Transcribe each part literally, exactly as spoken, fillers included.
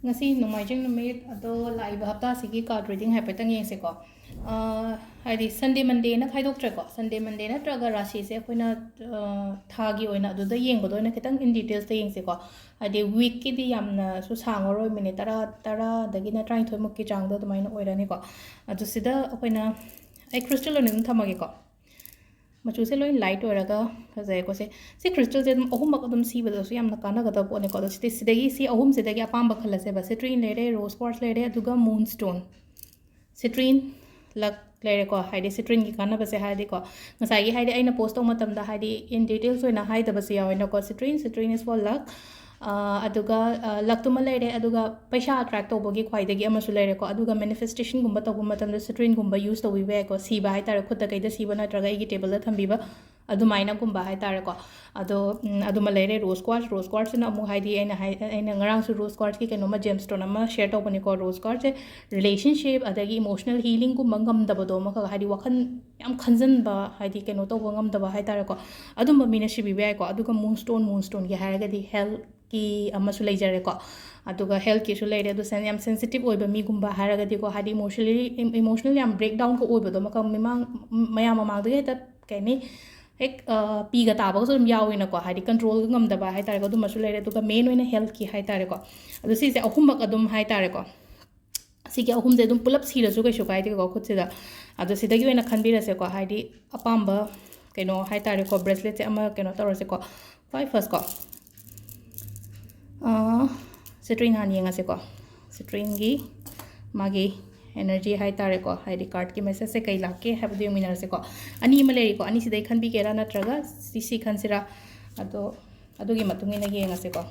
ꯉꯁꯤ ꯅꯣꯡꯃꯥꯏꯖꯤꯡ ꯅꯨꯃꯤꯠ, ꯑꯗꯣ ꯂꯥꯛꯏꯕ ꯍꯞꯇꯥꯁꯤꯒꯤ card reading ꯍꯥꯏꯐꯦꯠꯇꯪ ꯌꯦꯡꯁꯤꯀꯣ꯫ ꯑ, ꯍꯥꯏꯗꯤ Sunday Mondayꯅ ꯈꯥꯏꯗꯣꯛꯇ꯭ꯔꯦꯀꯣ꯫ Sunday Monday ꯅꯠꯇ꯭ꯔꯒ ꯔꯥꯁꯤꯁꯦ ꯑꯩꯈꯣꯏꯅ, ꯑ, ꯊꯥꯒꯤ ꯑꯣꯏꯅ ꯑꯗꯨꯗ ꯌꯦꯡꯕꯗ ꯑꯣꯏꯅ ꯈꯤꯇꯪ in detailsꯇ ꯌꯦꯡꯁꯤꯀꯣ꯫ ꯍꯥꯏꯗꯤ weekꯀꯤꯗꯤ ꯌꯥꯝꯅꯁꯨ ꯁꯥꯡꯉꯔꯣꯏ, ꯃꯤꯅꯤꯠ ꯇꯔꯥ, ꯇꯔꯥꯗꯒꯤꯅ ꯇꯔꯥꯅꯤꯊꯣꯏꯃꯨꯛꯀꯤ ꯆꯥꯡꯗ ꯑꯗꯨꯃꯥꯏꯅ ꯑꯣꯏꯔꯅꯤꯀꯣ꯫ ꯑꯗꯨ ꯁꯤꯗ ꯑꯩꯈꯣꯏꯅ, ꯑꯩ crystal ꯑꯣꯏꯅ ꯑꯗꯨꯝ ꯊꯝꯃꯒꯦꯀꯣ꯫ ꯃꯆꯨꯁꯦ ꯂꯣꯏ light ꯑꯣꯏꯔꯒ ꯐꯖꯩꯀꯣ꯫ ꯁꯦ, ꯁꯤ crystalꯁꯦ ꯑꯗꯨꯝ ꯑꯍꯨꯝꯃꯛ ꯑꯗꯨꯝ ꯁꯤꯕꯗꯁꯨ ꯌꯥꯝꯅ ꯀꯥꯟꯅꯒꯗꯕ ꯄꯣꯠꯅꯤꯀꯣ꯫ ꯑꯗꯣ ꯁꯤꯗꯤ, ꯁꯤꯗꯒꯤ, ꯁꯤ ꯑꯍꯨꯝꯁꯤꯗꯒꯤ ꯑꯄꯥꯝꯕ ꯈꯜꯂꯁꯦꯕ꯫ Citrine ꯂꯩꯔꯦ, rose quartz ꯂꯩꯔꯦ, ꯑꯗꯨꯒ moonstone꯫ Citrine, luck ꯂꯩꯔꯦꯀꯣ꯫ ꯍꯥꯏꯗꯤ citrineꯒꯤ ꯀꯥꯟꯅꯕꯁꯦ ꯍꯥꯏꯔꯗꯤꯀꯣ, ꯉꯁꯥꯏꯒꯤ, ꯍꯥꯏꯗꯤ ꯑꯩꯅ post ꯇꯧꯕ ꯃꯇꯝꯗ, ꯍꯥꯏꯗꯤ in details ꯑꯣꯏꯅ ꯍꯥꯏꯗꯕꯁꯨ ꯌꯥꯎꯋꯦꯅꯀꯣ꯫ Citrine, citrine is for luck꯫ ꯑ, ꯑꯗꯨꯒ, ꯑ, luckꯇꯨꯃ ꯂꯩꯔꯦ, ꯑꯗꯨꯒ ꯄꯩꯁꯥ attract ꯇꯧꯕꯒꯤ ꯈ꯭ꯋꯥꯏꯗꯒꯤ ꯑꯃꯁꯨ ꯂꯩꯔꯦꯀꯣ꯫ ꯑꯗꯨꯒ manifestationꯒꯨꯝꯕ ꯇꯧꯕ ꯃꯇꯝꯗ citrineꯒꯨꯝꯕ use ꯇꯧꯕꯤꯕ ꯌꯥꯏꯀꯣ꯫ ꯁꯤꯕ ꯍꯥꯏꯇꯥꯔꯦ, ꯈꯨꯠꯇ ꯀꯩꯗ ꯁꯤꯕ ꯅꯠꯇ꯭ꯔꯒ ꯑꯩꯒꯤ tableꯗ ꯊꯝꯕꯤꯕ, ꯑꯗꯨꯃꯥꯏꯅꯒꯨꯝꯕ ꯍꯥꯏꯇꯥꯔꯦꯀꯣ꯫ ꯑꯗꯣ, ꯎꯝ, ꯑꯗꯨꯃ ꯂꯩꯔꯦ꯫ Rose quartz, rose quartzꯁꯤꯅ ꯑꯃꯨꯛ, ꯍꯥꯏꯗꯤ ꯑꯩꯅ ꯍꯥꯏ-, ꯑꯩꯅ ꯉꯔꯥꯡꯁꯨ rose quartzꯀꯤ ꯀꯩꯅꯣꯝꯃ, gemstone ꯑꯃ share ꯇꯧꯕꯅꯤꯀꯣ꯫ Rose quartzꯁꯦ relationship ꯑꯗꯒꯤ emotional healingꯒꯨꯝꯕ ꯉꯝꯗꯕꯗꯣ ꯑꯃꯈꯛ, ꯍꯥꯏꯗꯤ ꯋꯥꯈꯜ ꯌꯥꯝ ꯈꯟꯖꯟꯕ, ꯍꯥꯏꯗꯤ ꯀꯩꯅꯣ ꯇꯧꯕ ꯉꯝꯗꯕ ꯍꯥꯏꯇꯥꯔꯦꯀꯣ, ꯑꯗꯨꯝꯕ ꯃꯤꯅ ꯁꯤꯕꯤꯕ ꯌꯥꯏꯀꯣ꯫ ꯑꯗꯨꯒ moonstone, moonstoneꯒꯤ ꯍꯥꯏꯔꯒꯗꯤ healthꯀꯤ ꯑꯃꯁꯨ ꯂꯩꯖꯔꯦꯀꯣ꯫ ꯑꯗꯨꯒ healthꯀꯤꯁꯨ ꯂꯩꯔꯦ꯫ ꯑꯗꯣ sen-, ꯌꯥꯝ sensitive ꯑꯣꯏꯕ ꯃꯤꯒꯨꯝꯕ ꯍꯥꯏꯔꯒꯗꯤꯀꯣ, ꯍꯥꯏꯗꯤ emotionally, emotional ꯌꯥꯝ breakdownꯒ ꯑꯣꯏꯕꯗꯣ, ꯃꯈꯜ ꯃꯃꯥꯡ, ꯃꯌꯥꯝ ꯃꯃꯥꯡꯗꯒꯤ ꯍꯦꯛꯇ, ꯀꯩ ꯍꯥꯏꯅꯤ, ꯍꯦꯛ, ꯑ, ꯄꯤꯒ ꯇꯥꯕꯒꯁꯨ ꯑꯗꯨꯝ ꯌꯥꯎꯋꯤꯅꯀꯣ, ꯍꯥꯏꯗꯤ controlꯒ ꯉꯝꯗꯕ ꯍꯥꯏꯇꯥꯔꯦꯀꯣ, ꯑꯗꯨꯝꯕꯁꯨ ꯂꯩꯔꯦ꯫ ꯑꯗꯨꯒ main ꯑꯣꯏꯅ healthꯀꯤ ꯍꯥꯏꯇꯥꯔꯦꯀꯣ꯫ ꯑꯗꯣ ꯁꯤꯁꯦ ꯑꯍꯨꯝꯃꯛ ꯑꯗꯨꯝ ꯍꯥꯏꯇꯥꯔꯦꯀꯣ, ꯁꯤꯒꯤ ꯑꯍꯨꯝꯁꯦ ꯑꯗꯨꯝ ꯄꯨꯂꯞ ꯁꯤꯔꯁꯨ ꯀꯩꯁꯨ ꯀꯥꯏꯗꯦꯀꯣ ꯈꯨꯠꯁꯤꯗ꯫ ꯑꯗꯣ ꯁꯤꯗꯒꯤ ꯑꯣꯏꯅ ꯈꯟꯕꯤꯔꯁꯦꯀꯣ, ꯍꯥꯏꯗꯤ ꯑꯄꯥꯝꯕ ꯀꯩꯅꯣ ꯍꯥꯏꯇꯥꯔꯦꯀꯣ, braceletꯁꯦ ꯑꯃ ꯀꯩꯅꯣ ꯇꯧꯔꯁꯦꯀꯣ꯫ ꯈ꯭ꯋꯥꯏ first ꯀꯣ, ꯑ, citrine ꯍꯥꯟꯅ ꯌꯦꯡꯉꯁꯦꯀꯣ꯫ Citrineꯒꯤ ꯃꯥꯒꯤ energy ꯍꯥꯏꯇꯥꯔꯦꯀꯣ, ꯍꯥꯏꯗꯤ cardꯀꯤ messageꯁꯦ ꯀꯩ ꯂꯥꯛꯀꯦ ꯍꯥꯏꯕꯗꯨ ꯌꯦꯡꯃꯤꯟꯅꯔꯁꯦꯀꯣ꯫ ꯑꯅꯤ ꯑꯃ ꯂꯩꯔꯤꯀꯣ, ꯑꯅꯤꯁꯤꯗꯩ ꯈꯟꯕꯤꯒꯦꯔꯥ ꯅꯠꯇ꯭ꯔꯒ ꯁꯤ, ꯁꯤ ꯈꯟꯁꯤꯔꯥ? ꯑꯗꯣ ꯑꯗꯨꯒꯤ ꯃꯇꯨꯡ ꯏꯟꯅ ꯌꯦꯡꯉꯁꯦꯀꯣ꯫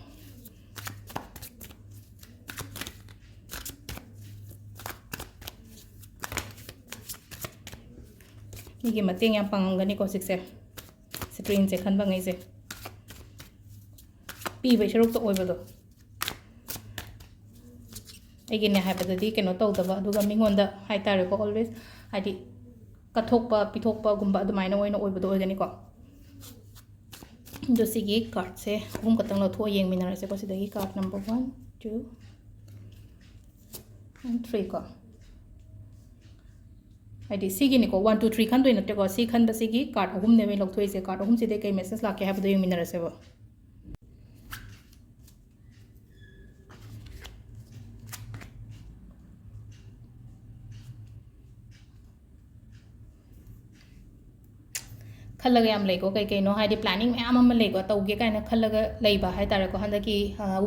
ꯃꯤꯒꯤ ꯃꯇꯦꯡ ꯌꯥꯝ ꯄꯥꯡꯉꯝꯒꯅꯤꯀꯣ ꯍꯧꯖꯤꯛꯁꯦ, citrineꯁꯦ ꯈꯟꯕꯉꯩꯁꯦ꯫ ꯄꯤꯕꯩ ꯁꯔꯨꯛꯇ ꯑꯣꯏꯕꯗꯣ꯫ ꯑꯩꯒꯤꯅꯦ ꯍꯥꯏꯕꯗꯗꯤ ꯀꯩꯅꯣ ꯇꯧꯗꯕ, ꯑꯗꯨꯒ ꯃꯤꯉꯣꯟꯗ ꯍꯥꯏꯇꯥꯔꯦꯀꯣ, always ꯍꯥꯏꯗꯤ ꯀꯠꯊꯣꯛꯄ, ꯄꯤꯊꯣꯛꯄꯒꯨꯝꯕ ꯑꯗꯨꯃꯥꯏꯅ ꯑꯣꯏꯅ ꯑꯣꯏꯕꯗꯣ ꯑꯣꯏꯒꯅꯤꯀꯣ꯫ ꯑꯗꯣ ꯁꯤꯒꯤ cardꯁꯦ ꯑꯍꯨꯝ ꯈꯛꯇꯪ ꯂꯧꯊꯣꯛꯑ ꯌꯦꯡꯃꯤꯟꯅꯔꯁꯦꯀꯣ꯫ ꯁꯤꯗꯒꯤ card number one, two, three ꯀꯣ, ꯍꯥꯏꯗꯤ ꯁꯤꯒꯤꯅꯤꯀꯣ, ꯋꯥꯟ ꯇꯨ ꯊ꯭ꯔꯤ ꯈꯟꯗꯣꯏ ꯅꯠꯇꯦꯀꯣ꯫ ꯁꯤ ꯈꯟꯕꯁꯤꯒꯤ ꯀꯥꯔꯠ ꯑꯍꯨꯝꯅꯦꯕ ꯑꯩ ꯂꯧꯊꯣꯛꯏꯁꯦ꯫ ꯀꯥꯔꯠ ꯑꯍꯨꯝꯁꯤꯗꯩ ꯀꯩ ꯃꯦꯁꯦꯖ ꯂꯥꯛꯀꯦ ꯍꯥꯏꯕꯗꯣ ꯌꯦꯡꯃꯤꯟꯅꯔꯁꯦꯕ꯫ ꯈꯜꯂꯒ ꯌꯥꯝ ꯂꯩꯀꯣ, ꯀꯩ ꯀꯩꯅꯣ ꯍꯥꯏꯗꯤ ꯄ꯭ꯂꯥꯅꯤꯡ ꯃꯌꯥꯝ ꯑꯃ ꯂꯩꯀꯣ, ꯇꯧꯒꯦ ꯀꯥꯏꯅ ꯈꯜꯂꯒ ꯂꯩꯕ ꯍꯥꯏ ꯇꯥꯔꯦꯀꯣ꯫ ꯍꯟꯗꯛꯀꯤ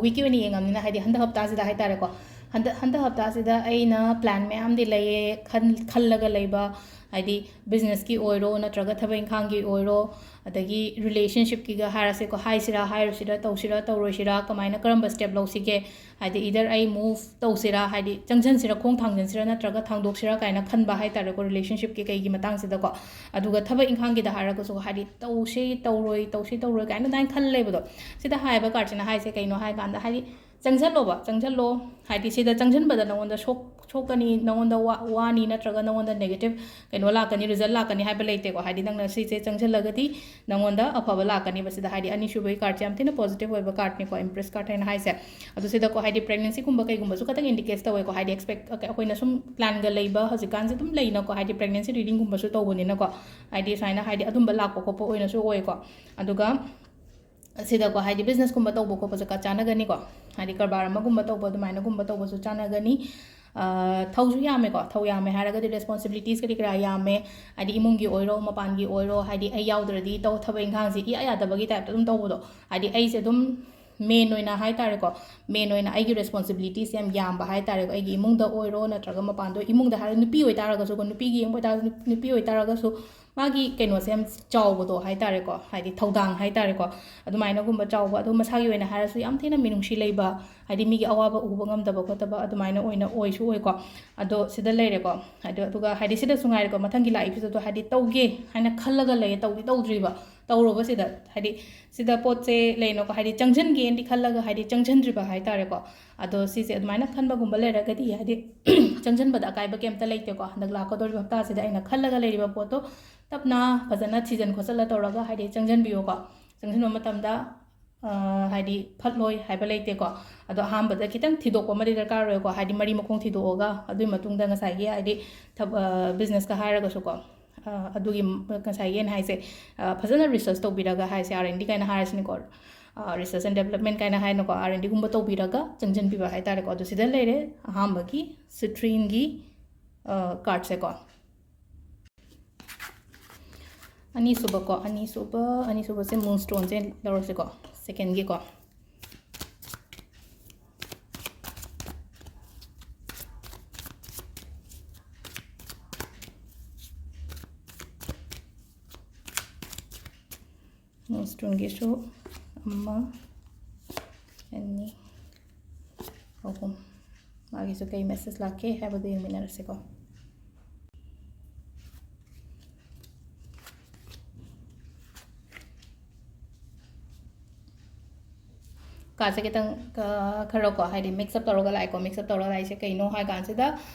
ꯋꯤꯛꯀꯤ ꯑꯣꯏꯅ ꯌꯦꯡꯉꯕꯅꯤꯅ, ꯍꯥꯏꯗꯤ ꯍꯟꯗꯛ ꯍꯞꯇꯥꯁꯤꯗ ꯍꯥꯏ ꯇꯥꯔꯦꯀꯣ, ꯍꯟꯗꯛ ꯍꯟꯗꯛ ꯍꯞꯇꯥꯁꯤꯗ ꯑꯩꯅ ꯄ꯭ꯂꯥꯟ ꯃꯌꯥꯝꯗꯤ ꯂꯩꯌꯦ, ꯈꯟ ꯈꯜꯂꯒ ꯂꯩꯕ, ꯍꯥꯏꯗꯤ ꯕꯤꯖꯤꯅꯦꯁꯀꯤ ꯑꯣꯏꯔꯣ ꯅꯠꯇ꯭ꯔꯒ ꯊꯕꯛ ꯏꯪꯈꯥꯡꯒꯤ ꯑꯣꯏꯔꯣ, ꯑꯗꯒꯤ ꯔꯤꯂꯦꯁꯟꯁꯤꯞꯀꯤꯒ ꯍꯥꯏꯔꯁꯦꯀꯣ, ꯍꯥꯏꯁꯤꯔꯥ ꯍꯥꯏꯔꯨꯁꯤꯔꯥ, ꯇꯧꯁꯤꯔꯥ ꯇꯧꯔꯣꯏꯁꯤꯔꯥ, ꯀꯃꯥꯏꯅ ꯀꯔꯝꯕ ꯁ꯭ꯇꯦꯞ ꯂꯧꯁꯤꯒꯦ, ꯍꯥꯏꯗꯤ ꯏꯗꯔ ꯑꯩ ꯃꯨꯚ ꯇꯧꯁꯤꯔꯥ, ꯍꯥꯏꯗꯤ ꯆꯪꯁꯤꯟꯁꯤꯔꯥ, ꯈꯣꯡ ꯊꯥꯡꯖꯤꯟꯁꯤꯔꯥ ꯅꯠꯇ꯭ꯔꯒ ꯊꯥꯡꯗꯣꯛꯁꯤꯔꯥ ꯀꯥꯏꯅ ꯈꯟꯕ ꯍꯥꯏ ꯇꯥꯔꯦꯀꯣ, ꯔꯤꯂꯦꯁꯟꯁꯤꯞꯀꯤ ꯀꯩꯒꯤ ꯃꯇꯥꯡꯁꯤꯗꯀꯣ꯫ ꯑꯗꯨꯒ ꯊꯕꯛ ꯏꯪꯈꯥꯡꯒꯤꯗ ꯍꯥꯏꯔꯒꯁꯨ, ꯍꯥꯏꯗꯤ ꯇꯧꯁꯤ ꯇꯧꯔꯣꯏ, ꯇꯧꯁꯤ ꯇꯧꯔꯣꯏ ꯀꯥꯏꯅ ꯑꯗꯨꯃꯥꯏꯅ ꯈꯜ ꯂꯩꯕꯗꯣ, ꯁꯤꯗ ꯍꯥꯏꯕ ꯀꯥꯔꯠꯁꯤꯅ ꯍꯥꯏꯁꯦ ꯀꯩꯅꯣ ꯍꯥꯏ ꯀꯥꯟꯗ, ꯍꯥꯏꯗꯤ ꯆꯪꯁꯜꯂꯣꯕ, ꯆꯪꯁꯜꯂꯣ꯫ ꯍꯥꯏꯗꯤ ꯁꯤꯗ ꯆꯪꯁꯤꯟꯕꯗ ꯅꯉꯣꯟꯗ ꯁꯣꯛ ꯁꯣꯛꯀꯅꯤ, ꯅꯉꯣꯟꯗ ꯋꯥ- ꯋꯥꯅꯤ ꯅꯠꯇ꯭ꯔꯒ ꯅꯉꯣꯟꯗ ꯅꯦꯒꯦꯇꯤꯞ ꯀꯩꯅꯣ ꯂꯥꯛꯀꯅꯤ, ꯔꯤꯖꯜ ꯂꯥꯛꯀꯅꯤ ꯍꯥꯏꯕ ꯂꯩꯇꯦꯀꯣ꯫ ꯍꯥꯏꯗꯤ ꯅꯪꯅ ꯁꯤꯁꯦ ꯆꯪꯁꯤꯜꯂꯒꯗꯤ ꯅꯉꯣꯟꯗ ꯑꯐꯕ ꯂꯥꯛꯀꯅꯤꯕ꯫ ꯁꯤꯗ ꯍꯥꯏꯗꯤ ꯑꯅꯤꯁꯨꯕꯒꯤ ꯀꯥꯔꯠꯁꯦ ꯌꯥꯝ ꯊꯤꯅ ꯄꯣꯖꯤꯇꯤꯚ ꯑꯣꯏꯕ ꯀꯥꯔꯠꯅꯤꯀꯣ, ꯏꯝꯄ꯭ꯔꯦꯁ ꯀꯥꯔꯠ ꯍꯥꯏꯅ ꯍꯥꯏꯁꯦ꯫ ꯑꯗꯣ ꯁꯤꯗꯀꯣ ꯍꯥꯏꯗꯤ ꯄ꯭ꯔꯦꯒꯅꯦꯟꯁꯤꯒꯨꯝꯕ ꯀꯩꯒꯨꯝꯕꯁꯨ ꯈꯇꯪ ꯏꯟꯗꯤꯀꯦꯠ ꯇꯧꯋꯦꯀꯣ꯫ ꯍꯥꯏꯗꯤ ꯑꯦꯛꯁꯄꯦꯛ ꯑꯩꯈꯣꯏꯅ ꯁꯨꯝ ꯄ꯭ꯂꯥꯟꯒ ꯂꯩꯕ ꯍꯧꯖꯤꯛꯀꯥꯟꯁꯦ ꯑꯗꯨꯝ ꯂꯩꯅꯀꯣ, ꯍꯥꯏꯗꯤ ꯄ꯭ꯔꯦꯒꯅꯦꯟꯁꯤ ꯔꯤꯗꯤꯡꯒꯨꯝꯕꯁꯨ ꯇꯧꯕꯅꯤꯅꯀꯣ꯫ ꯍꯥꯏꯗꯤ ꯁꯨꯃꯥꯏꯅ ꯍꯥꯏꯗꯤ ꯑꯗꯨꯝꯕ ꯂꯥꯛꯄ ꯈꯣꯠꯄ ꯑꯣꯏꯅꯁꯨ ꯑꯣꯏꯀꯣ꯫ ꯑꯗꯨꯒ ꯁꯤꯗꯀꯣ ꯍꯥꯏꯗꯤ ꯕꯤꯖꯤꯅꯦꯁꯀꯨꯝꯕ ꯇꯧꯕ ꯈꯣꯠꯄꯁꯨ ꯀ- ꯆꯥꯟꯅꯒꯅꯤꯀꯣ꯫ ꯍꯥꯏꯗꯤ ꯀꯔꯕꯥꯔ ꯑꯃꯒꯨꯝꯕ ꯇꯧꯕ ꯑꯗꯨꯃꯥꯏꯅꯒꯨꯝꯕ ꯇꯧꯕꯁꯨ ꯆꯥꯟꯅꯒꯅꯤ꯫ ꯑ, ꯊꯧꯁꯨ ꯌꯥꯝꯃꯦꯀꯣ꯫ ꯊꯧ ꯌꯥꯝꯃꯦ ꯍꯥꯏꯔꯒꯗꯤ ꯔꯦꯁꯄꯣꯟꯁꯤꯕꯤꯂꯤꯇꯤꯁ ꯀꯔꯤ ꯀꯔꯥ ꯌꯥꯝꯃꯦ꯫ ꯍꯥꯏꯗꯤ ꯏꯃꯨꯡꯒꯤ ꯑꯣꯏꯔꯣ, ꯃꯄꯥꯟꯒꯤ ꯑꯣꯏꯔꯣ, ꯍꯥꯏꯗꯤ ꯑꯩ ꯌꯥꯎꯗ꯭ꯔꯗꯤ ꯇꯧ- ꯊꯕꯛ ꯏꯪꯈꯥꯡꯁꯦ ꯏꯌꯥ ꯌꯥꯗꯕꯒꯤ ꯇꯥꯏꯞꯇ ꯑꯗꯨꯝ ꯇꯧꯕꯗꯣ꯫ ꯍꯥꯏꯗꯤ ꯑꯩꯁꯦ ꯑꯗꯨꯝ ꯃꯦꯟ ꯑꯣꯏꯅ ꯍꯥꯏ ꯇꯥꯔꯦꯀꯣ, ꯃꯦꯟ ꯑꯣꯏꯅ ꯑꯩꯒꯤ ꯔꯦꯁꯄꯣꯟꯁꯤꯕꯤꯂꯤꯇꯤꯁꯦ ꯌꯥꯝ ꯌꯥꯝꯕ ꯍꯥꯏ ꯇꯥꯔꯦꯀꯣ꯫ ꯑꯩꯒꯤ ꯏꯃꯨꯡꯗ ꯑꯣꯏꯔꯣ ꯅꯠꯇ꯭ꯔꯒ ꯃꯄꯥꯟꯗ, ꯏꯃꯨꯡꯗ ꯍꯥꯏꯔꯒ ꯅꯨꯄꯤ ꯑꯣꯏꯇꯥꯔꯒꯁꯨꯀꯣ, ꯅꯨꯄꯤꯒꯤ ꯌꯦꯡꯕ ꯑꯣꯏꯇꯥꯔꯒꯁꯨ, ꯅꯨꯄꯤ ꯑꯣꯏꯇꯥꯔꯒꯁꯨ ꯃꯥꯒꯤ ꯀꯩꯅꯣꯁꯦ ꯌꯥꯝ ꯆꯥꯎꯕꯗꯣ ꯍꯥꯏ ꯇꯥꯔꯦꯀꯣ, ꯍꯥꯏꯗꯤ ꯊꯧꯗꯥꯡ ꯍꯥꯏ ꯇꯥꯔꯦꯀꯣ, ꯑꯗꯨꯃꯥꯏꯅꯒꯨꯝꯕ ꯆꯥꯎꯕ꯫ ꯑꯗꯣ ꯃꯁꯥꯒꯤ ꯑꯣꯏꯅ ꯍꯥꯏꯔꯁꯨ ꯌꯥꯝ ꯊꯤꯅ ꯃꯤꯅꯨꯡꯁꯤ ꯂꯩꯕ, ꯍꯥꯏꯗꯤ ꯃꯤꯒꯤ ꯑꯋꯥꯕ ꯎꯕ ꯉꯝꯗꯕ ꯈꯣꯠꯇꯕ ꯑꯗꯨꯃꯥꯏꯅ ꯑꯣꯏꯅ ꯑꯣꯏꯁꯨ ꯑꯣꯏꯀꯣ꯫ ꯑꯗꯣ ꯁꯤꯗ ꯂꯩꯔꯦꯀꯣ꯫ ꯑꯗꯣ ꯑꯗꯨꯒ ꯍꯥꯏꯗꯤ ꯁꯤꯗꯁꯨ ꯉꯥꯏꯔꯦꯀꯣ, ꯃꯊꯪꯒꯤ ꯂꯥꯛꯏꯕꯁꯤꯗꯗꯣ ꯍꯥꯏꯗꯤ ꯇꯧꯒꯦ ꯍꯥꯏꯅ ꯈꯜꯂꯒ ꯂꯩꯌꯦ, ꯇꯧꯗꯤ ꯇꯧꯗ꯭ꯔꯤꯕ꯫ ꯇꯧꯔꯣꯕ ꯁꯤꯗ ꯍꯥꯏꯗꯤ ꯁꯤꯗ ꯄꯣꯠꯁꯦ ꯂꯩꯅꯀꯣ, ꯍꯥꯏꯗꯤ ꯆꯪꯁꯤꯟꯒꯦꯅꯗꯤ ꯈꯜꯂꯒ ꯍꯥꯏꯗꯤ ꯆꯪꯁꯤꯟꯗ꯭ꯔꯤꯕ ꯍꯥꯏ ꯇꯥꯔꯦꯀꯣ꯫ ꯑꯗꯣ ꯁꯤꯁꯦ ꯑꯗꯨꯃꯥꯏꯅ ꯈꯟꯕꯒꯨꯝꯕ ꯂꯩꯔꯒꯗꯤ ꯍꯥꯏꯗꯤ ꯆꯪꯁꯤꯟꯕꯗ ꯑꯀꯥꯏꯕ ꯀꯩꯝꯇ ꯂꯩꯇꯦꯀꯣ꯫ ꯍꯟꯗꯛ ꯂꯥꯛꯀꯗꯧꯔꯤꯕ ꯍꯞꯇꯥꯁꯤꯗ ꯑꯩꯅ ꯈꯜꯂꯒ ꯂꯩꯔꯤꯕ ꯄꯣꯠꯇꯣ ꯇꯞꯅ ꯐꯖꯅ ꯊꯤꯖꯤꯟ ꯈꯣꯠꯆꯜꯂ ꯇꯧꯔꯒ ꯍꯥꯏꯗꯤ ꯆꯪꯁꯤꯟꯕꯤꯌꯣꯀꯣ꯫ ꯆꯪꯁꯤꯟꯕ ꯃꯇꯝꯗ ꯍꯥꯏꯗꯤ ꯐꯠꯂꯣꯏ ꯍꯥꯏꯕ ꯂꯩꯇꯦꯀꯣ꯫ ꯑꯗꯣ ꯑꯍꯥꯟꯕꯗ ꯈꯤꯇꯪ ꯊꯤꯗꯣꯛꯄ ꯑꯃꯗꯤ ꯗꯔꯀꯥꯔ ꯑꯣꯏꯀꯣ, ꯍꯥꯏꯗꯤ ꯃꯔꯤ ꯃꯈꯣꯡ ꯊꯤꯗꯣꯛꯑꯒ, ꯑꯗꯨꯒꯤ ꯃꯇꯨꯡꯗ ꯉꯁꯥꯏꯒꯤ ꯍꯥꯏꯗꯤ ꯊꯕ-, ꯑ, businessꯀ ꯍꯥꯏꯔꯒꯁꯨꯀꯣ, ꯑ, ꯑꯗꯨꯒꯤ ꯉꯁꯥꯏꯒꯤ ꯑꯩꯅ ꯍꯥꯏꯁꯦ, ꯑ, ꯐꯖꯅ research ꯇꯧꯕꯤꯔꯒ ꯍꯥꯏꯁꯦ, R and D ꯀꯥꯏꯅ ꯍꯥꯏꯔꯁꯤꯅꯦꯀꯣ, ꯑ, research and development ꯀꯥꯏꯅ ꯍꯥꯏꯅꯀꯣ, R and Dꯒꯨꯝꯕ ꯇꯧꯕꯤꯔꯒ ꯆꯪꯁꯤꯟꯕꯤꯕ ꯍꯥꯏ ꯇꯥꯔꯦꯀꯣ꯫ ꯑꯗꯣ ꯁꯤꯗ ꯂꯩꯔꯦ ꯑꯍꯥꯟꯕꯒꯤ Citrinꯒꯤ, ꯑ, cardꯁꯦꯀꯣ꯫ ꯑꯅꯤꯁꯨꯕꯀꯣ, ꯑꯅꯤꯁꯨꯕ, ꯑꯅꯤꯁꯨꯕꯁꯦ Moonstoneꯁꯦ ꯂꯧꯔꯁꯤꯀꯣ, secondꯒꯤꯀꯣ꯫ Moonstoneꯒꯤꯁꯨ ꯑꯃ, ꯑꯅꯤ, ꯑꯍꯨꯝ꯫ ꯃꯥꯒꯤꯁꯨ ꯀꯩ message ꯂꯥꯛꯀꯦ ꯍꯥꯏꯕꯗꯨ ꯌꯦꯡꯃꯤꯟꯅꯔꯁꯤꯀꯣ꯫ ꯀꯥꯁꯦ ꯈꯤꯇꯪ, ꯑ, ꯈꯔꯀꯣ, ꯍꯥꯏꯗꯤ mix up ꯇꯧꯔꯒ ꯂꯥꯛꯑꯦꯀꯣ꯫ Mix up ꯇꯧꯔꯒ ꯂꯥꯛꯏꯁꯦ ꯀꯩꯅꯣ ꯍꯥꯏ ꯀꯥꯟꯁꯤꯗ,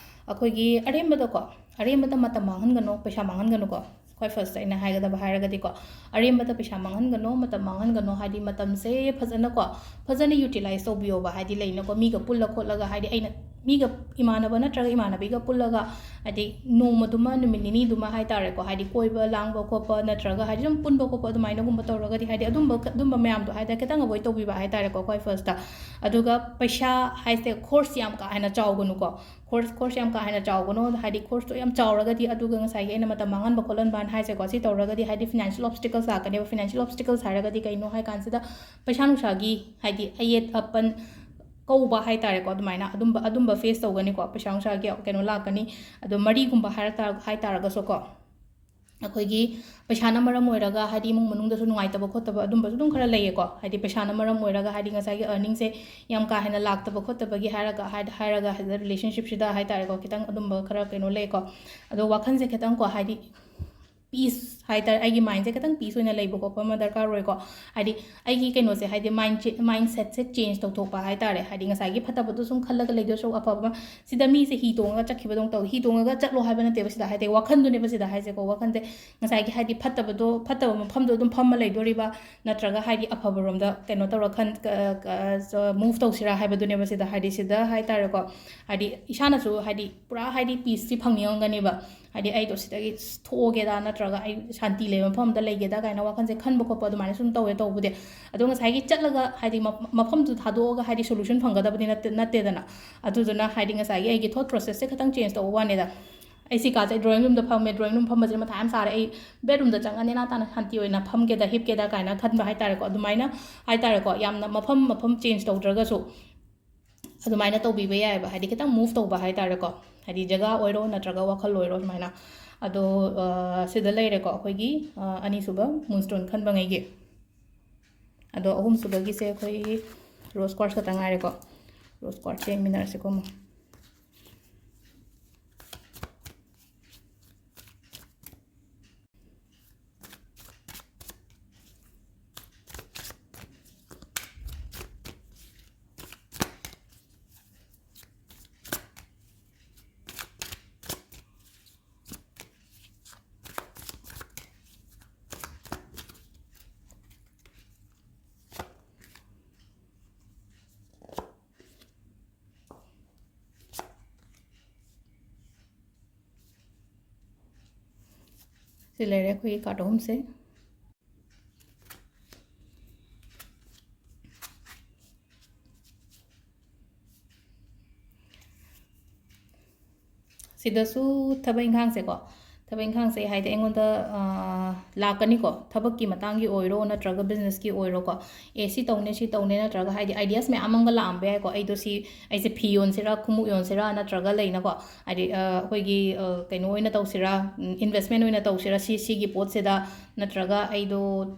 ꯑꯩꯈꯣꯏꯒꯤ ꯑꯔꯦꯝꯕꯗꯀꯣ, ꯑꯔꯦꯝꯕꯗ ꯃꯇꯝ ꯃꯥꯡꯍꯟꯒꯅꯣ, ꯄꯩꯁꯥ ꯃꯥꯡꯍꯟꯒꯅꯨꯀꯣ꯫ ꯈ꯭ꯋꯥꯏ first ꯑꯩꯅ ꯍꯥꯏꯒꯗꯕ ꯍꯥꯏꯔꯒꯗꯤꯀꯣ, ꯑꯔꯦꯝꯕꯗ ꯄꯩꯁꯥ ꯃꯥꯡꯍꯟꯒꯅꯣ, ꯃꯇꯝ ꯃꯥꯡꯍꯟꯒꯅꯣ, ꯍꯥꯏꯗꯤ ꯃꯇꯝꯁꯦ ꯐꯖꯅꯀꯣ, ꯐꯖꯅ utilize ꯇꯧꯕꯤꯌꯣꯕ꯫ ꯍꯥꯏꯗꯤ ꯂꯩꯅꯀꯣ, ꯃꯤꯒ ꯄꯨꯜꯂ ꯈꯣꯠꯂꯒ, ꯍꯥꯏꯗꯤ ꯑꯩꯅ ꯃꯤꯒ, ꯏꯃꯥꯟꯅꯕ ꯅꯠꯇ꯭ꯔꯒ ꯏꯃꯥꯟꯅꯕꯤꯒ ꯄꯨꯜꯂꯒ, ꯍꯥꯏꯗꯤ ꯅꯣꯡꯃꯗꯨꯃ, ꯅꯨꯃꯤꯠ ꯅꯤꯅꯤꯗꯨꯃ ꯍꯥꯏ ꯇꯥꯔꯦꯀꯣ, ꯍꯥꯏꯗꯤ ꯀꯣꯏꯕ ꯂꯥꯡꯕ ꯈꯣꯠꯄ ꯅꯠꯇ꯭ꯔꯒ ꯍꯥꯏꯗꯤ ꯁꯨꯝ ꯄꯨꯟꯕ ꯈꯣꯠꯄ ꯑꯗꯨꯃꯥꯏꯅꯒꯨꯝꯕ ꯇꯧꯔꯒꯗꯤ, ꯍꯥꯏꯗꯤ ꯑꯗꯨꯝꯕ, ꯑꯗꯨꯝꯕ ꯃꯌꯥꯝꯗꯣ ꯍꯥꯏ ꯇꯥꯔꯦ ꯈꯤꯇꯪ avoid ꯇꯧꯕꯤꯕ ꯍꯥꯏ ꯇꯥꯔꯦꯀꯣ, ꯈ꯭ꯋꯥꯏ firstꯇ꯫ ꯑꯗꯨꯒ ꯄꯩꯁꯥ ꯍꯥꯏꯁꯦ, ꯈꯣꯔꯁ ꯌꯥꯝ ꯀꯥ ꯍꯦꯟꯅ ꯆꯥꯎꯒꯅꯨꯀꯣ꯫ ꯈꯣꯔꯁ, ꯈꯣꯔꯁ ꯌꯥꯝ ꯀꯥ ꯍꯦꯟꯅ ꯆꯥꯎꯒꯅꯣ, ꯍꯥꯏꯗꯤ ꯈꯣꯔꯁꯇꯣ ꯌꯥꯝ ꯆꯥꯎꯔꯒꯗꯤ ꯑꯗꯨꯒ ꯉꯁꯥꯏꯒꯤ ꯑꯩꯅ ꯃꯇꯝ ꯃꯥꯡꯍꯟꯕ ꯈꯣꯠꯍꯟꯕꯅ ꯍꯥꯏꯁꯦꯀꯣ, ꯁꯤ ꯇꯧꯔꯒꯗꯤ ꯍꯥꯏꯗꯤ financial obstacles ꯂꯥꯛꯀꯅꯦꯕ꯫ Financial obstacles ꯍꯥꯏꯔꯒꯗꯤ ꯀꯩꯅꯣ ꯍꯥꯏ ꯀꯥꯟꯁꯤꯗ ꯄꯩꯁꯥ ꯅꯨꯡꯁꯥꯒꯤ ꯍꯥꯏꯗꯤ ꯑꯌꯦꯠ ꯑꯄꯟ ꯀꯧꯕ ꯍꯥꯏ ꯇꯥꯔꯦꯀꯣ, ꯑꯗꯨꯃꯥꯏꯅ ꯑꯗꯨꯝꯕ, ꯑꯗꯨꯝꯕ face ꯇꯧꯒꯅꯤꯀꯣ꯫ ꯄꯩꯁꯥ ꯅꯨꯡꯁꯥꯒꯤ ꯀꯩꯅꯣ ꯂꯥꯛꯀꯅꯤ꯫ ꯑꯗꯣ ꯃꯔꯤꯒꯨꯝꯕ ꯍꯥꯏꯔ ꯇꯥ-, ꯍꯥꯏ ꯇꯥꯔꯒꯁꯨꯀꯣ, ꯑꯩꯈꯣꯏꯒꯤ ꯄꯩꯁꯥꯅ ꯃꯔꯝ ꯑꯣꯏꯔꯒ ꯍꯥꯏꯗꯤ ꯏꯃꯨꯡ ꯃꯅꯨꯡꯗꯁꯨ ꯅꯨꯡꯉꯥꯏꯇꯕ ꯈꯣꯠꯇꯕ ꯑꯗꯨꯝꯕꯁꯨ ꯑꯗꯨꯝ ꯈꯔ ꯂꯩꯌꯦꯀꯣ꯫ ꯍꯥꯏꯗꯤ ꯄꯩꯁꯥꯅ ꯃꯔꯝ ꯑꯣꯏꯔꯒ ꯍꯥꯏꯗꯤ ꯉꯁꯥꯏꯒꯤ earningꯁꯦ ꯌꯥꯝ ꯀꯥ ꯍꯦꯟꯅ ꯂꯥꯛꯇꯕ ꯈꯣꯠꯇꯕꯒꯤ ꯍꯥꯏꯔꯒ, ꯍꯥꯏꯗ-, ꯍꯥꯏꯔꯒ ꯍꯥꯏꯗꯤ relationshipꯁꯤꯗ ꯍꯥꯏ ꯇꯥꯔꯦꯀꯣ, ꯈꯤꯇꯪ ꯑꯗꯨꯝꯕ ꯈꯔ ꯀꯩꯅꯣ ꯂꯩꯀꯣ꯫ ꯑꯗꯣ ꯋꯥꯈꯜꯁꯦ ꯈꯤꯇꯪꯀꯣ, ꯍꯥꯏꯗꯤ ꯄꯤꯁ ꯍꯥꯏꯇꯥꯔꯦ, ꯑꯩꯒꯤ ꯃꯥꯏꯟꯁꯦ ꯈꯤꯇꯪ ꯄꯤꯁ ꯑꯣꯏꯅ ꯂꯩꯕ ꯈꯣꯠꯄ ꯑꯃ ꯗꯔꯀꯥꯔ ꯑꯣꯏꯀꯣ꯫ ꯍꯥꯏꯗꯤ ꯑꯩꯒꯤ ꯀꯩꯅꯣꯁꯦ, ꯍꯥꯏꯗꯤ ꯃꯥꯏꯟ ꯆꯦ-, ꯃꯥꯏꯟ ꯁꯦꯠꯁꯦ ꯆꯦꯟꯖ ꯇꯧꯊꯣꯛꯄ ꯍꯥꯏꯇꯥꯔꯦ꯫ ꯍꯥꯏꯗꯤ ꯉꯁꯥꯏꯒꯤ ꯐꯠꯇꯕꯗꯣ ꯁꯨꯝ ꯈꯜꯂꯒ ꯂꯩꯗꯣꯏ ꯁꯔꯨꯛ ꯑꯐꯕ ꯑꯃ, ꯁꯤꯗ ꯃꯤꯁꯦ ꯍꯤ ꯇꯣꯡꯉꯒ ꯆꯠꯈꯤꯕꯗꯧꯅ ꯇꯧ, ꯍꯤ ꯇꯣꯡꯉꯒ ꯆꯠꯂꯣ ꯍꯥꯏꯕ ꯅꯠꯇꯦꯕ ꯁꯤꯗ, ꯍꯥꯏꯗꯤ ꯋꯥꯈꯟꯗꯨꯅꯦꯕ ꯁꯤꯗ ꯍꯥꯏꯁꯦꯀꯣ꯫ ꯋꯥꯈꯟꯁꯦ ꯉꯁꯥꯏꯒꯤ ꯍꯥꯏꯗꯤ ꯐꯠꯇꯕꯗꯣ, ꯐꯠꯇꯕ ꯃꯐꯝꯗꯣ ꯑꯗꯨꯝ ꯐꯝꯃ ꯂꯩꯗꯣꯔꯤꯕ, ꯅꯠꯇ꯭ꯔꯒ ꯍꯥꯏꯗꯤ ꯑꯐꯕꯔꯣꯝꯗ ꯀꯩꯅꯣ ꯇꯧꯔ ꯈꯟ-, ꯀ-, ꯀ-, ꯃꯨꯚ ꯇꯧꯁꯤꯔꯥ ꯍꯥꯏꯕꯗꯨꯅꯦꯕ ꯁꯤꯗ, ꯍꯥꯏꯗꯤ ꯁꯤꯗ ꯍꯥꯏꯇꯥꯔꯦꯀꯣ꯫ ꯍꯥꯏꯗꯤ ꯏꯁꯥꯅꯁꯨ ꯍꯥꯏꯗꯤ ꯄꯨꯔꯥ ꯍꯥꯏꯗꯤ ꯄꯤꯁꯁꯤ ꯐꯪꯅꯤꯡꯉꯝꯒꯅꯦꯕ꯫ ꯍꯥꯏꯗꯤ ꯑꯩꯗꯣ ꯁꯤꯗꯒꯤ ꯊꯣꯛꯑꯒꯦꯗ, ꯅꯠꯇ꯭ꯔꯒ ꯑꯩ ꯁꯥꯟꯇꯤ ꯂꯩꯕ ꯃꯐꯝ ꯑꯝꯗ ꯂꯩꯒꯦꯗ ꯀꯥꯏꯅ ꯋꯥꯈꯜꯁꯦ ꯈꯟꯕ ꯈꯣꯠꯄ ꯑꯗꯨꯃꯥꯏꯅ ꯁꯨꯝ ꯇꯧꯋꯦ ꯇꯧꯕꯗꯤ꯫ ꯑꯗꯣ ꯉꯁꯥꯏꯒꯤ ꯆꯠꯂꯒ ꯍꯥꯏꯗꯤ ꯃꯐ-, ꯃꯐꯝꯗꯨ ꯊꯥꯗꯣꯛꯑꯒ ꯍꯥꯏꯗꯤ ꯁꯣꯂꯨꯁꯟ ꯐꯪꯒꯗꯕꯗꯤ ꯅꯠꯇꯦ-, ꯅꯠꯇꯦꯗꯅ꯫ ꯑꯗꯨꯗꯨꯅ ꯍꯥꯏꯗꯤ ꯉꯁꯥꯏꯒꯤ ꯑꯩꯒꯤ ꯊꯣꯠ ꯄ꯭ꯔꯣꯁꯦꯁꯁꯦ ꯈꯤꯇꯪ ꯆꯦꯟꯖ ꯇꯧꯕ ꯋꯥꯅꯤꯗ꯫ ꯑꯩ ꯁꯤ ꯀꯥꯁꯦ ꯑꯩ ꯗ꯭ꯔꯣꯌꯤꯡ ꯔꯨꯝꯗ ꯐꯝꯃꯦ, ꯗ꯭ꯔꯣꯌꯤꯡ ꯔꯨꯝ ꯐꯝꯕꯁꯤꯅ ꯃꯊꯥ ꯌꯥꯝ ꯁꯥꯔꯦ, ꯑꯩ ꯕꯦꯠꯔꯨꯝꯗ ꯆꯪꯉ ꯅꯦꯅꯥ ꯇꯥꯅ ꯁꯥꯟꯇꯤ ꯑꯣꯏꯅ ꯐꯝꯒꯦꯗ, ꯍꯤꯞꯀꯦꯗ ꯀꯥꯏꯅ ꯈꯟꯕ ꯍꯥꯏꯇꯥꯔꯦꯀꯣ꯫ ꯑꯗꯨꯃꯥꯏꯅ ꯍꯥꯏꯇꯥꯔꯦꯀꯣ, ꯌꯥꯝꯅ ꯃꯐꯝ, ꯃꯐꯝ ꯆꯦꯟꯖ ꯇꯧꯗ꯭ꯔꯒꯁꯨ ꯑꯗꯨꯃꯥꯏꯅ ꯇꯧꯕꯤꯕ ꯌꯥꯏꯑꯕ, ꯍꯥꯏꯗꯤ ꯈꯤꯇꯪ ꯃꯨꯚ ꯇꯧꯕ ꯍꯥꯏꯇꯥꯔꯦꯀꯣ, ꯍꯥꯏꯗꯤ ꯖꯒꯥ ꯑꯣꯏꯔꯣ ꯅꯠꯇ꯭ꯔꯒ ꯋꯥꯈꯜ ꯑꯣꯏꯔꯣ ꯑꯗꯨꯃꯥꯏꯅ꯫ ꯑꯗꯣ, ꯑ, ꯁꯤꯗ ꯂꯩꯔꯦꯀꯣ ꯑꯩꯈꯣꯏꯒꯤ, ꯑ, ꯑꯅꯤꯁꯨꯕ ꯃꯨꯟꯁ꯭ꯇꯣꯟ ꯈꯟꯕꯉꯩꯒꯤ꯫ ꯑꯗꯣ ꯑꯍꯨꯝꯁꯨꯕꯒꯤꯁꯦ ꯑꯩꯈꯣꯏ ꯔꯣꯁ ꯀ꯭ꯋꯥꯔꯠꯁ ꯈꯛꯇ ꯉꯥꯏꯔꯦꯀꯣ꯫ ꯔꯣꯁ ꯀ꯭ꯋꯥꯔꯠꯁ ꯌꯦꯡꯃꯤꯟꯅꯔꯁꯤꯀꯣ ꯑꯃꯨꯛ꯫ ꯁꯤ ꯂꯩꯔꯦ ꯑꯩꯈꯣꯏꯒꯤ ꯀꯥꯔꯠ ꯑꯍꯨꯝꯁꯦ꯫ ꯁꯤꯗꯁꯨ ꯊꯕꯛ ꯏꯪꯈꯥꯡꯁꯦꯀꯣ, ꯊꯕꯛ ꯏꯪꯈꯥꯡꯁꯦ ꯍꯥꯏꯗꯤ ꯑꯩꯉꯣꯟꯗ, ꯑꯥ, ꯂꯥꯛꯀꯅꯤꯀꯣ, ꯊꯕꯛꯀꯤ ꯃꯇꯥꯡꯒꯤ ꯑꯣꯏꯔꯣ ꯅꯠꯇ꯭ꯔꯒ ꯕꯤꯖꯤꯅꯦꯁꯀꯤ ꯑꯣꯏꯔꯣꯀꯣ꯫ ꯑꯦ, ꯁꯤ ꯇꯧꯅꯦ, ꯁꯤ ꯇꯧꯅꯦ, ꯅꯠꯇ꯭ꯔꯒ ꯍꯥꯏꯗꯤ ꯑꯥꯏꯗꯤꯌꯥꯁ ꯃꯌꯥꯝ ꯑꯃꯒ ꯂꯥꯛꯑꯝꯕ ꯌꯥꯏꯀꯣ꯫ ꯑꯩꯗꯣ ꯁꯤ, ꯑꯩꯁꯦ ꯐꯤ ꯌꯣꯟꯁꯤꯔꯥ, ꯈꯣꯡꯎꯞ ꯌꯣꯟꯁꯤꯔꯥ, ꯅꯠꯇ꯭ꯔꯒ ꯂꯩꯅꯀꯣ, ꯍꯥꯏꯗꯤ, ꯑ, ꯑꯩꯈꯣꯏꯒꯤ, ꯑ, ꯀꯩꯅꯣ ꯑꯣꯏꯅ ꯇꯧꯁꯤꯔꯥ, ꯎꯝ, ꯏꯟꯚꯦꯁꯃꯦꯟ ꯑꯣꯏꯅ ꯇꯧꯁꯤꯔꯥ ꯁꯤ, ꯁꯤꯒꯤ ꯄꯣꯠꯁꯤꯗ, ꯅꯠꯇ꯭ꯔꯒ ꯑꯩꯗꯣ